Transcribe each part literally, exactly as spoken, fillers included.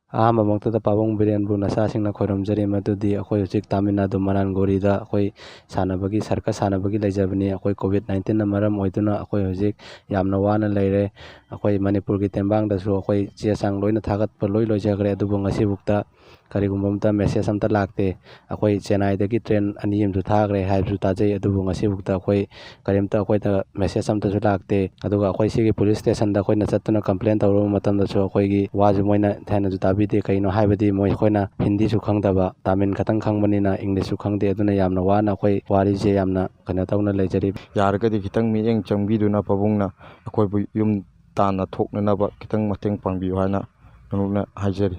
ꯑꯍꯥꯟꯕꯃꯛꯇꯗ ꯄꯥꯕꯨꯡ ꯕꯤꯔꯦꯟꯕꯨ ꯅꯆꯥꯁꯤꯡꯅ ꯈꯣꯏꯔꯝꯖꯔꯤ, ꯃꯗꯨꯗꯤ ꯑꯩꯈꯣꯏ ꯍꯧꯖꯤꯛ ꯇꯥꯃꯤꯜ ꯅꯥꯗꯨ ꯃꯅꯥꯟꯒꯣꯔꯤꯗ ꯑꯩꯈꯣꯏ ꯁꯥꯟꯅꯕꯒꯤ, ꯁꯔꯀꯁ ꯁꯥꯟꯅꯕꯒꯤ ꯂꯩꯖꯕꯅꯤ꯫ ꯑꯩꯈꯣꯏ ꯀꯣꯚꯤꯗ ꯅꯥꯏꯟꯇꯤꯟꯅ ꯃꯔꯝ ꯑꯣꯏꯗꯨꯅ ꯑꯩꯈꯣꯏ ꯍꯧꯖꯤꯛ ꯌꯥꯝꯅ ꯋꯥꯅ ꯂꯩꯔꯦ꯫ ꯑꯩꯈꯣꯏ ꯃꯅꯤꯄꯨꯔꯒꯤ ꯇꯦꯡꯕꯥꯡꯗꯁꯨ ꯑꯩꯈꯣꯏ ꯆꯦ ꯆꯥꯡ ꯂꯣꯏꯅ ꯊꯥꯒꯠꯄ ꯂꯣꯏ ꯂꯣꯏꯖꯈ꯭ꯔꯦ, ꯑꯗꯨꯕꯨ ꯉꯁꯤꯕꯨꯛꯇ ꯀꯔꯤꯒꯨꯝꯕ ꯑꯝꯇ ꯃꯦꯁꯦꯖ ꯑꯝꯇ ꯂꯥꯛꯇꯦ꯫ ꯑꯩꯈꯣꯏ ꯆꯦꯟꯅꯥꯏꯗꯒꯤ ꯇ꯭ꯔꯦꯟ ꯑꯅꯤ ꯑꯃꯁꯨ ꯊꯥꯈ꯭ꯔꯦ ꯍꯥꯏꯕꯁꯨ ꯇꯥꯖꯩ, ꯑꯗꯨꯕꯨ ꯉꯁꯤꯕꯨꯛꯇ ꯑꯩꯈꯣꯏ ꯀꯔꯤꯝꯇ ꯑꯩꯈꯣꯏꯗ ꯃꯦꯁꯦꯖ ꯑꯝꯇꯁꯨ ꯂꯥꯛꯇꯦ꯫ ꯑꯗꯨꯒ ꯑꯩꯈꯣꯏ ꯁꯤꯒꯤ ꯄꯨꯂꯤꯁ ꯁ꯭ꯇꯦꯁꯟꯗ ꯑꯩꯈꯣꯏꯅ ꯆꯠꯇꯨꯅ ꯀꯝꯄ꯭ꯂꯦꯟ ꯇꯧꯔꯨꯕ ꯃꯇꯝꯗꯁꯨ ꯑꯩꯈꯣꯏꯒꯤ ꯋꯥꯁꯨ ꯃꯣꯏꯅ ꯊꯥꯏꯅꯁꯨ ꯇꯥꯕꯤꯗꯦ꯫ ꯀꯩꯅꯣ ꯍꯥꯏꯕꯗꯤ ꯃꯣꯏ, ꯑꯩꯈꯣꯏꯅ ꯍꯤꯟꯗꯤꯁꯨ ꯈꯪꯗꯕ, ꯇꯥꯃꯤꯜ ꯈꯛꯇꯪ ꯈꯪꯕꯅꯤꯅ ꯏꯪꯂꯤꯁꯁꯨ ꯈꯪꯗꯦ꯫ ꯑꯗꯨꯅ ꯌꯥꯝꯅ ꯋꯥꯅ ꯑꯩꯈꯣꯏ ꯋꯥꯔꯤꯁꯦ ꯌꯥꯝꯅ ꯀꯩꯅꯣ ꯇꯧꯅ ꯂꯩꯖꯔꯤ꯫ ꯌꯥꯔꯒꯗꯤ ꯈꯤꯇꯪ ꯃꯤꯠꯌꯦꯡ ꯆꯪꯕꯤꯗꯨꯅ ꯄꯥꯕꯨꯡꯅ ꯑꯩꯈꯣꯏꯕꯨ ꯌꯨꯝ ꯇꯥꯟꯅ ꯊꯣꯛꯅꯅꯕ ꯈꯤꯇꯪ ꯃꯇꯦꯡ ꯄꯥꯡꯕꯤꯌꯨ ꯍꯥꯏꯅ ꯅꯣꯂꯨꯛꯅ ꯍꯥꯏꯖꯔꯤ꯫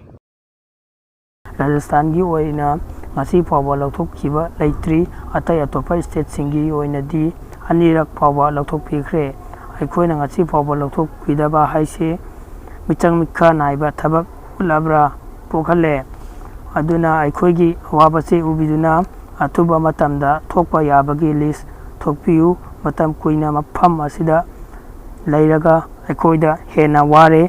ꯔꯥꯖꯁꯊꯥꯟꯒꯤ ꯑꯣꯏꯅ ꯉꯁꯤ ꯐꯥꯎꯕ ꯂꯧꯊꯣꯛꯈꯤꯕ ꯂꯩꯇ꯭ꯔꯤ꯫ ꯑꯇꯩ ꯑꯇꯣꯞꯄ ꯁ꯭ꯇꯦꯠꯁꯤꯡꯒꯤ ꯑꯣꯏꯅꯗꯤ ꯑꯅꯤꯔꯛ ꯐꯥꯎꯕ ꯂꯧꯊꯣꯛꯄꯤꯈ꯭ꯔꯦ꯫ ꯑꯩꯈꯣꯏꯅ ꯉꯁꯤ ꯐꯥꯎꯕ ꯂꯧꯊꯣꯛꯄꯤꯗꯕ ꯍꯥꯏꯁꯦ ꯃꯤꯆꯪ ꯃꯤꯈꯥ ꯅꯥꯏꯕ ꯊꯕꯛ ꯎꯠꯂꯕ꯭ꯔꯥ ꯄꯣꯛꯍꯜꯂꯦ꯫ ꯑꯗꯨꯅ ꯑꯩꯈꯣꯏꯒꯤ ꯑꯋꯥꯕꯁꯤ ꯎꯕꯤꯗꯨꯅ ꯑꯊꯨꯕ ꯃꯇꯝꯗ ꯊꯣꯛꯄ ꯌꯥꯕꯒꯤ ꯂꯤꯁ ꯊꯣꯛꯄꯤꯌꯨ꯫ ꯃꯇꯝ ꯀꯨꯏꯅ ꯃꯐꯝ ꯑꯁꯤꯗ ꯂꯩꯔꯒ ꯑꯩꯈꯣꯏꯗ ꯍꯦꯟꯅ ꯋꯥꯔꯦ꯫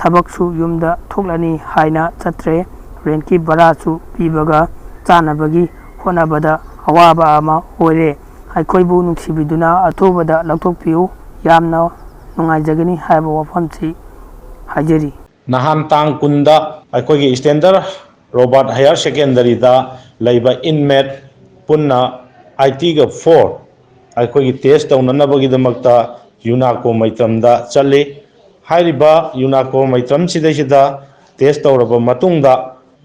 ꯊꯕꯛꯁꯨ ꯌꯨꯝꯗ ꯊꯣꯛꯂꯅꯤ ꯍꯥꯏꯅ ꯆꯠꯇ꯭ꯔꯦ꯫ ꯔꯦꯟꯠꯀꯤ ꯚꯔꯥꯁꯨ ꯄꯤꯕꯒ ꯆꯥꯅꯕꯒꯤ ꯍꯣꯠꯅꯕꯗ ꯑꯋꯥꯕ ꯑꯃ ꯑꯣꯏꯔꯦ꯫ ꯑꯩꯈꯣꯏꯕꯨ ꯅꯨꯡꯁꯤꯕꯤꯗꯨꯅ ꯑꯊꯨꯕꯗ ꯂꯧꯊꯣꯛꯄꯤꯌꯨ꯫ ꯌꯥꯝꯅ ꯅꯨꯡꯉꯥꯏꯖꯒꯅꯤ ꯍꯥꯏꯕ ꯋꯥꯐꯝꯁꯤ ꯍꯥꯏꯖꯔꯤ꯫ ꯅꯍꯥꯟ ꯇꯥꯡ ꯀꯨꯟꯗ ꯑꯩꯈꯣꯏꯒꯤ ꯁ꯭ꯇꯦꯟꯗꯔ ꯔꯣꯕꯥꯔꯠ ꯍꯥꯌꯔ ꯁꯦꯀꯦꯟꯗꯔꯤꯗ ꯂꯩꯕ ꯏꯟꯃꯦꯠ ꯄꯨꯟꯅ ꯑꯥꯏꯇꯤꯒ ꯐꯣꯔ ꯑꯩꯈꯣꯏꯒꯤ ꯇꯦꯁ ꯇꯧꯅꯅꯕꯒꯤꯗꯃꯛꯇ ꯌꯨꯅꯥꯀꯣ ꯃꯩꯇ꯭ꯔꯝꯗ ꯆꯠꯂꯤ꯫ ꯍꯥꯏꯔꯤꯕ ꯌꯨꯅꯥꯀꯣ ꯃꯩꯇ꯭ꯔꯝꯁꯤꯗꯩꯁꯤꯗ ꯇꯦꯁ ꯇꯧꯔꯕ ꯃꯇꯨꯡꯗ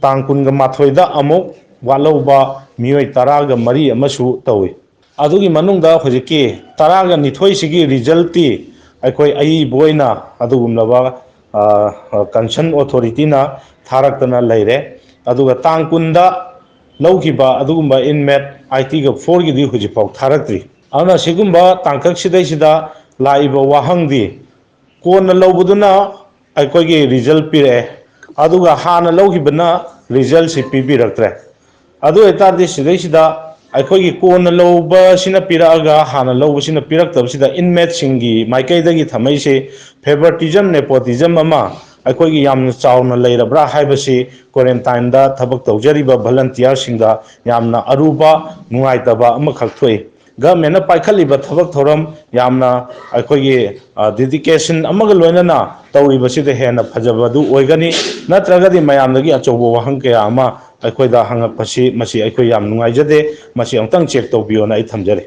ꯇꯥꯡ ꯀꯨꯟꯒ ꯃꯥꯊꯣꯏꯗ ꯑꯃꯨꯛ ꯋꯥꯠꯍꯧꯕ ꯃꯤꯑꯣꯏ ꯇꯔꯥꯒ ꯃꯔꯤ ꯑꯃꯁꯨ ꯇꯧꯏ꯫ ꯑꯗꯨꯒꯤ ꯃꯅꯨꯡꯗ ꯍꯧꯖꯤꯛꯀꯤ ꯇꯔꯥꯒ ꯅꯤꯊꯣꯏꯁꯤꯒꯤ ꯔꯤꯖꯜꯇꯤ ꯑꯩꯈꯣꯏ ꯑꯏꯕ ꯑꯣꯏꯅ ꯑꯗꯨꯒꯨꯝꯂꯕ ꯀꯟꯁꯔꯟ ꯑꯣꯊꯣꯔꯤꯇꯤꯅ ꯊꯥꯔꯛꯇꯅ ꯂꯩꯔꯦ꯫ ꯑꯗꯨꯒ ꯇꯥꯡ ꯀꯨꯟꯗ ꯂꯧꯈꯤꯕ ꯑꯗꯨꯒꯨꯝꯕ ꯏꯟꯃꯦꯠ ꯑꯥꯏꯇꯤꯒ ꯐꯣꯔꯒꯤꯗꯤ ꯍꯧꯖꯤꯛꯐꯥꯎ ꯊꯥꯔꯛꯇ꯭ꯔꯤ꯫ ꯑꯗꯨꯅ ꯁꯤꯒꯨꯝꯕ ꯇꯥꯡꯀꯛꯁꯤꯗꯩꯁꯤꯗ ꯂꯥꯛꯏꯕ ꯋꯥꯍꯪꯗꯤ, ꯀꯣꯟꯅ ꯂꯧꯕꯗꯨꯅ ꯑꯩꯈꯣꯏꯒꯤ ꯔꯤꯖꯜ ꯄꯤꯔꯛꯑꯦ, ꯑꯗꯨꯒ ꯍꯥꯟꯅ ꯂꯧꯈꯤꯕꯅ ꯔꯤꯖꯜꯁꯤ ꯄꯤꯕꯤꯔꯛꯇ꯭ꯔꯦ꯫ ꯑꯗꯨ ꯑꯣꯏꯇꯥꯔꯗꯤ ꯁꯤꯗꯩꯁꯤꯗ ꯑꯩꯈꯣꯏꯒꯤ ꯀꯣꯟꯅ ꯂꯧꯕꯁꯤꯅ ꯄꯤꯔꯛꯑꯒ ꯍꯥꯟꯅ ꯂꯧꯕꯁꯤꯅ ꯄꯤꯔꯛꯇꯕꯁꯤꯗ ꯏꯟꯃꯦꯠꯁꯤꯡꯒꯤ ꯃꯥꯏꯀꯩꯗꯒꯤ ꯊꯝꯃꯛꯏꯁꯦ ꯐꯦꯕꯔꯇꯤꯖꯝ, ꯅꯦꯄꯣꯇꯤꯖꯝ ꯑꯃ ꯑꯩꯈꯣꯏꯒꯤ ꯌꯥꯝꯅ ꯆꯥꯎꯅ ꯂꯩꯔꯕ꯭ꯔꯥ ꯍꯥꯏꯕꯁꯤ quarantine ꯗ ꯊꯕꯛ ꯇꯧꯖꯔꯤꯕ volunteer ꯁꯤꯡꯗ ꯌꯥꯝꯅ ꯑꯔꯨꯕ, ꯅꯨꯡꯉꯥꯏꯇꯕ ꯑꯃꯈꯛ ꯊꯣꯛꯏ꯫ Government ꯅ ꯄꯥꯏꯈꯠꯂꯤꯕ ꯊꯕꯛ ꯊꯧꯔꯝ ꯌꯥꯝꯅ ꯑꯩꯈꯣꯏꯒꯤ, ꯑ, dedication ꯑꯃꯒ ꯂꯣꯏꯅꯅ ꯇꯧꯔꯤꯕꯁꯤꯗ ꯍꯦꯟꯅ ꯐꯖꯕꯗꯨ ꯑꯣꯏꯒꯅꯤ꯫ ꯅꯠꯇ꯭ꯔꯒꯗꯤ ꯃꯌꯥꯝꯗꯒꯤ ꯑꯆꯧꯕ ꯋꯥꯍꯪ ꯀꯌꯥ ꯑꯃ ꯑꯩꯈꯣꯏꯗ ꯍꯪꯉꯛꯄꯁꯤ, ꯃꯁꯤ ꯑꯩꯈꯣꯏ ꯌꯥꯝ ꯅꯨꯡꯉꯥꯏꯖꯗꯦ꯫ ꯃꯁꯤ ꯑꯃꯨꯛꯇꯪ check ꯇꯧꯕꯤꯌꯣꯅ ꯑꯩ ꯊꯝꯖꯔꯤ꯫